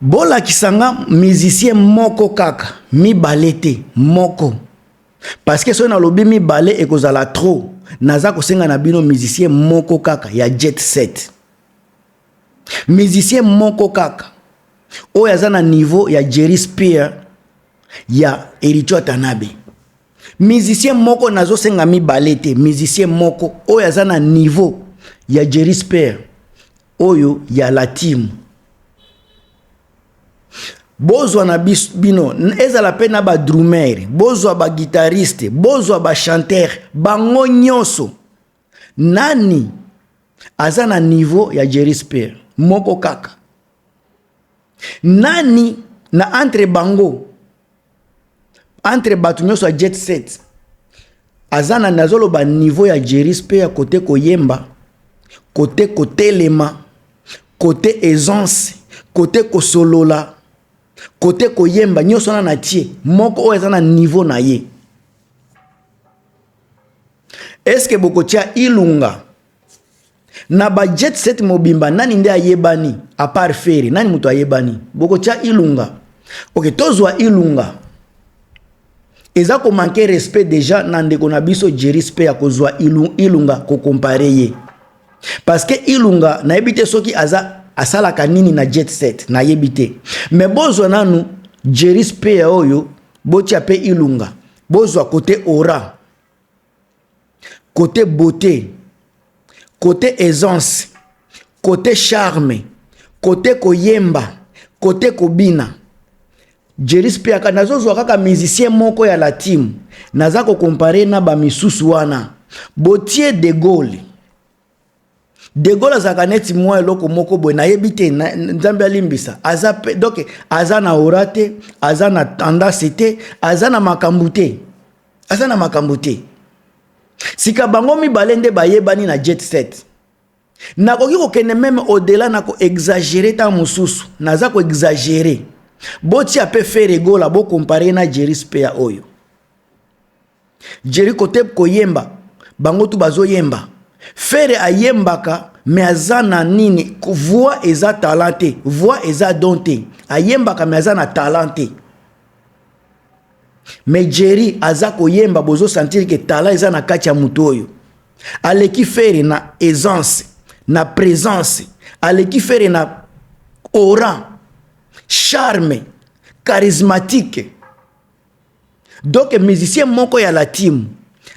Bolakisa nga musicien moko kaka, mibale te, moko. Parce que soki nalobi mibale ekozala trop. Naza kosenga na bino musicien moko kaka ya jet set. Musicien moko kaka oyo aza na niveau ya Jerry Spear ya Héritier Watanabe. Musicien moko, nazosenga mibale te, musicien moko oyo aza na niveau ya Jerry Spear oyo ya la team. Bozwa na bino, ezala mpe na badrummer, bozwa baguitariste, bozwa bachanteur, bango nyonso, nani aza na niveau ya Jerry Spear moko kaka? Nani na entre bango, entre bato nyonso ya jet set aza na, nazoloba niveau ya Jerry Spear, kote koyemba, kote kotelema, kote aisance, kote kosolola, kote koyemba, nyonso wana na tie moko oyo aza na niveau na ye? Eske bokotia Ilunga na ba jet set mobimba? Nani nde ayebani à part Ferre? Nani moto ayebani? Bokotia Ilunga? Ok, tozwa Ilunga. Eza komanquer respect déjà na ndeko na biso Jerry Spear kozwa Ilunga kocomparer ye, parce que Ilunga, nayebi te soki aza asalaka nini na jet set, nayebi te. Mais bozwa nanu Jerry Spear oyo, botia mpe Ilunga, bozwa côté aura, côté beauté, côté aisance, côté charme, côté koyemba, côté kobina. Jerry Spear, nazozwa kaka musicien moko ya la team, naza kocomparer na bamisusu wana. Botie De Gaulle. De Gaulle azalaka neti mwa eloko moko boye, nayebi te, Nzambe alimbisa. Aza pe donc aza na aura te, aza na tendance te, aza na makambo te, aza na makambo te. Sika bango mibale nde bayebani na jet set. Nakoki kokende même au-delà na koexagérer, ntango mosusu naza koexagérer. Botia mpe Ferre Gola, bocomparer na Jerry Spear oyo. Jerry, kote koyemba, bango tu bazoyemba. Ferre ayembaka, mais aza na nini? Voix eza talent te, voix eza don te. Ayembaka, mais aza na talent te. Mais Jerry aza koyemba, bozosentir que talent eza na kati ya motu oyo. Aleki Ferre na aisance, na présence, aleki Ferre na aura, charme, charismatique. Donc musicien moko ya la team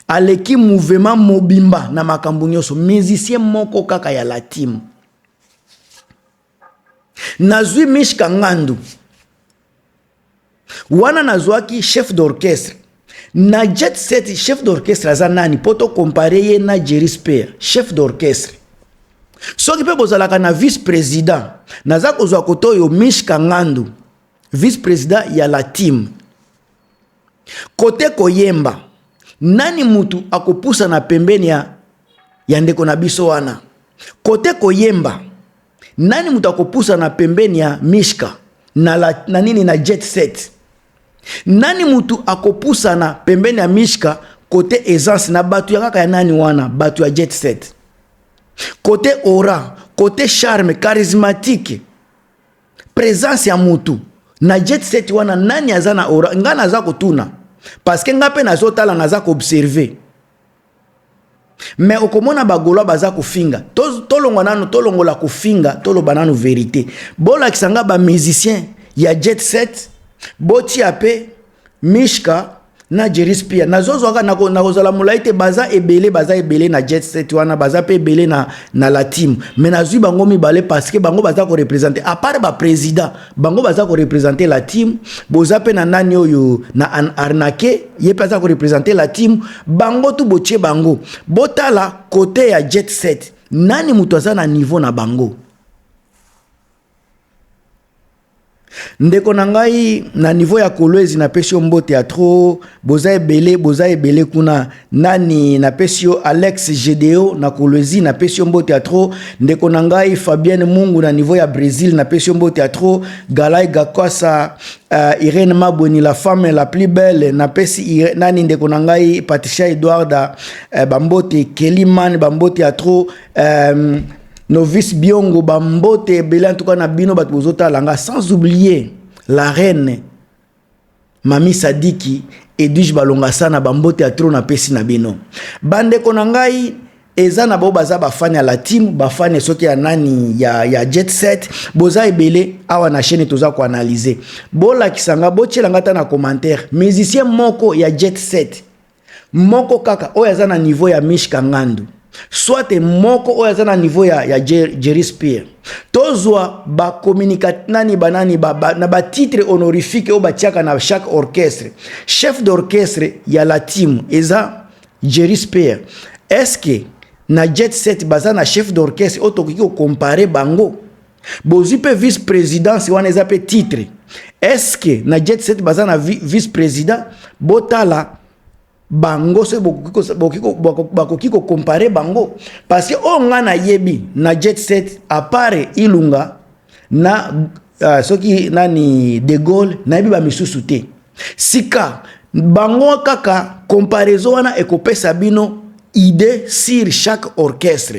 aleki mouvement mobimba na makambo nyonso, musicien moko kaka ya la team. Nazwi Mishka Ngandu wana, nazwaki chef d'orchestre na jet set. Chef d'orchestre aza nani mpo tocomparer ye na Jerry Spear, chef d'orchestre? Soki mpe bozalaka na vice président, naza kozwa kote oyo Mishka Ngandu, vice président ya la team. Kote koyemba, nani mutu akopusana pembeni ya ndeko na biso wana? Kote koyemba, nani mutu akopusana pembeni ya Mishka na nini, na jet set? Nani mutu akopusana pembeni ya Mishka kote aisance na bato ya kaka ya nani wana, bato ya jet set? Kote aura, kote charme, charismatique, présence ya mutu na jet set wana, nani aza na aura? Nga naza kotuna parce que nga mpe nazotala, naza koobserver. Mais okomona bagaulois baza kofinga. Tolongwa nanu, tolongola kofinga, toloba nanu vérité. Bolakisa nga bamusicien ya jet set, botia mpe Mishka na Jerry Spear. Nazozwaka, nakozala molai te. Baza ebele, baza ebele na jet set wana, baza mpe ebele na la team, mais nazwi bango mibale parce que bango baza koreprésenter, à part baprésident, bango baza koreprésenter la team. Boza mpe na nani oyo na Arnake, ye mpe aza koreprésenter la team. Bango tu botie bango, botala kote ya jet set, nani moto aza na niveau na bango? Ndeko na ngai na niveau ya Kolwezi, napesi yo mbote ya trop. Boza ebele, boza ebele kuna. Nani napesi yo? Alex Gedeo na Kolwezi, napesi yo mbote ya trop. Ndeko na ngai Fabienne Mungu na niveau ya Brésil, napesi yo mbote ya trop. Galai Gakwasa, Irene Mabweni, la femme la plus belle, napesi nani, ndeko na ngai Patricia Edwarda, bambote. Keliman, bambote ya trop. Novice Biongo, bambote ebele en tout cas na bino bato bozotala nga, sans oublier la reine Mami Sadiki, Edwige Balonga sana, bambote ya trop napesi na bino. Bandeko na ngai, eza na bao baza bafani ya la team, bafani soki ya nani ya Jet Set, boza ebele awa na chaîne. Toza koanalyser, bolakisa nga, botiela nga ata na commentaire musicien moko ya Jet Set, moko kaka oyo aza na niveau ya Mishka Ngandu, soit moko oyo aza na niveau ya Jerry Spear. Tozwa bacommunica nani banani ba, ba, na batitre honorifique oyo batiaka na chaque orchestre. Chef d'orchestre ya la team eza Jerry Spear. Est-ce na Jet Set baza na chef d'orchestre oyo tokoki kocomparer bango? Bozwi mpe vice présidence wana, eza mpe titre. Est-ce na Jet Set baza na vice président? Botala bango soki bakoki kocomparer bango, parce que oyo ngai nayebi na Jet Set, à part Ilunga na soki nani De Gaulle, nayebi bamisusu te. Sika bango kaka comparaison wana ekopesa bino idée sur chaque orchestre.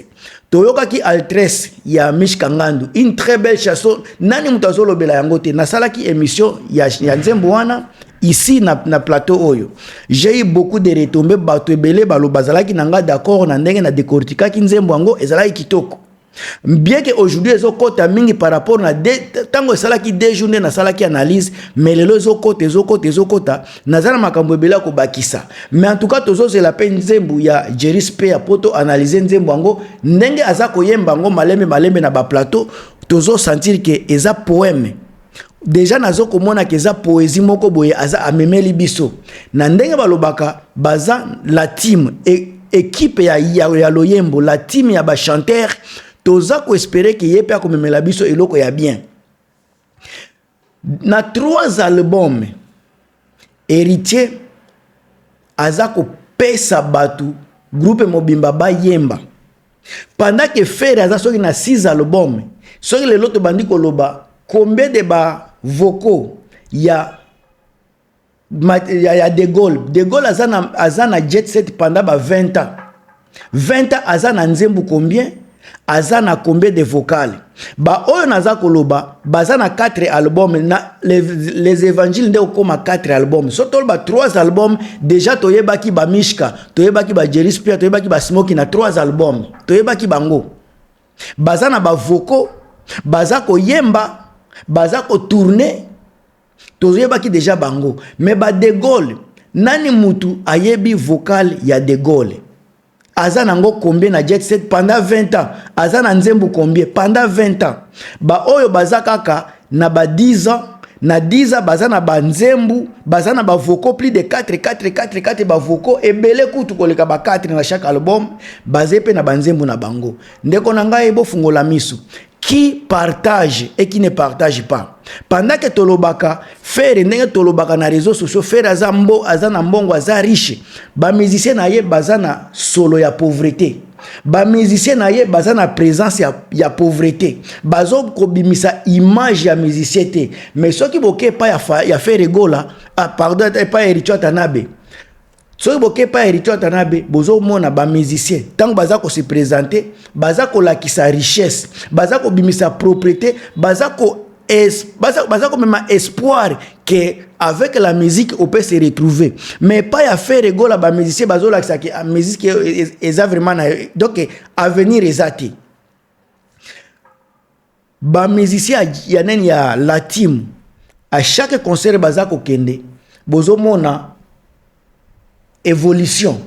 Toyokaki Altres ya Mishka Ngandu, une très belle chanson. Nani moto azolobela yango te? Nasalaki émission ya nzembo wana ici na plateau oyo. J'ai eu beaucoup de retombées, bato ebele balo bazalaki na nga d'accord na ndenge na décortikaki nzembo yango, ezalaki kitoko. Bien que aujourd'hui ezokɔta mingi par rapport na ntango esalaki 2 jours nde nasalaki analyse, mais lelo ezokɔta, ezokɔta, ezokɔta. Naza na makambo ebele ya kobakisa, mais en tout cas tozozela mpe nzembo ya Jerry Spear po toanalyser nzembo yango. Ndenge aza koyemba yango malembe malembe na baplateau, tozosentir ke eza poème déjà. Nazo komona ke eza poésie moko boye aza amemeli biso. Na ndenge balobaka, baza la team, équipe ya loyembo, la team ya bachanteur. Toza koespérer ke ye mpe akomemela biso eloko ya bien. Na trois albums, Héritier aza kopesa bato groupe mobimba bayemba, pendant que Ferre aza soki na 6 albums. Soki lelo tobandi koloba combien de bavocaux ya De Gaulle, De Gaulle aza na Jet Set pendant ba 20 ans, 20 ans, aza na nzembo combien, aza na combien de vocal? Baoyo naza koloba baza na 4 album na les évangiles nde okóma 4 album. So toloba 3 album déjà, toyebaki bamishka, toyebaki bajerry Spear, toyebaki basmoki na 3 album, toyebaki bango baza na bavocaux, baza koyemba, baza kotourner, toyebaki déjà bango. Mais ba De Gaulle, nani mutu ayebi vocal ya De Gaulle? Aza nango combien na Jet Set pendant 20 ans? Aza na nzembo combien pendant 20 ans? Baoyo baza kaka na ba 10 ans, na 10 ans baza na banzembu, baza na bavocaux plus de 4, 4, 4, 4 bavocaux ebele kutu koleka ba 4 na chaque album, baza mpe na banzembu na bango. Ndeko na ngai, bofungola miso qui partage et qui ne partage pas. Pendant que tolobaka Ferre, ndenge tolobaka na réseaux sociaux, Ferre aza na mbongo, aza riche, bamusicien na ye baza na solo ya pauvreté, bamusicien na ye baza na présence ya pauvreté, bazokobimisa image ya musicien te. Mais soki boke epai ya Ferre Gola, ah, pardon, epai ya Héritier Watanabe, soki boke epai ya Héritier Watanabe, bozomona bamusicien ntango baza kose présenter, baza kolakisa richesse, baza kobimisa propriété, baza komema espoir que avec la musique on peut se retrouver. Mais epai ya Ferre Gola, bamusicien bazolakisa ke musique eza vraiment na, donc avenir eza te. Bamusicien ya nani, ya la team, à chaque concert baza kokende, bozomona évolution.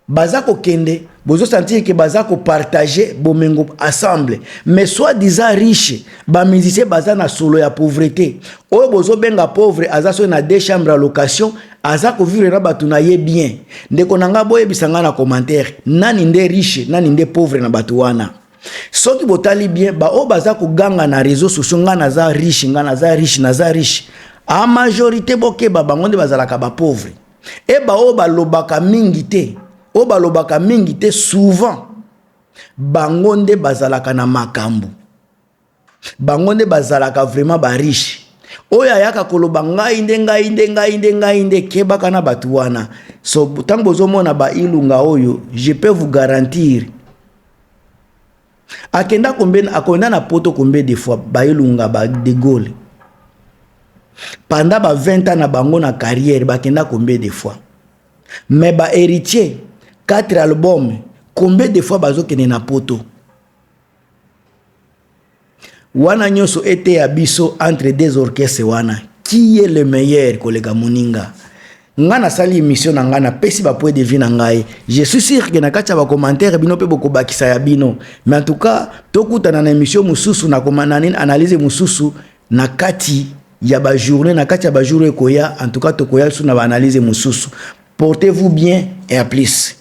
Baza kokende, bozosentir ke baza kopartager bomengo ensemble. Mais soit disant riche, bamusicien baza na solo ya pauvreté. Oyo bozobenga pauvre aza soki na deux chambre ya location, aza kovivre na bato na ye bien. Ndeko na ngai, boyebisa ngai na commentaire nani nde riche, nani nde pauvre na bato wana. Soki botali bien, baoyo baza koganga na réseau sociaux, ngai naza riche, ngai naza riche, naza riche, a majorité bokeba, bango nde bazalaka bapauvre. E baoyo balobaka mingi te, oyo balobaka mingi te souvent, bango nde bazalaka na makambo, bango nde bazalaka vraiment bariche. Oyo ayaka koloba ngai nde, ngai nde, ngai nde, ngai nde, kebaka na bato wana. So ntango bozomona bailunga oyo, je peux vous garantir, Akenda combien, akonda na poto combien de fois ba Ilunga, ba De Gaulle? Pendant ba 20 ans na bango na carrière, bakenda combien de fois? Mais ba Héritier, 4 albums, combien de fois bazokende na poto? Wana nyonso eteya biso, entre deux orchestres wana, qui est le meilleur koleka moninga? Nga nasali émission na ngai, napesi bapoint de vue na ngai. Je suis sûr que na kati ya bacommentaire, bino mpe bokobakisa ya bino. Mais en tout cas, tokutana na émission mosusu, na nini, analyse mosusu na kati ya bajournée, na kati ya bajour ekoya. En tout cas, tokoya lisusu na baanalyse mosusu. Portez-vous bien et à plus.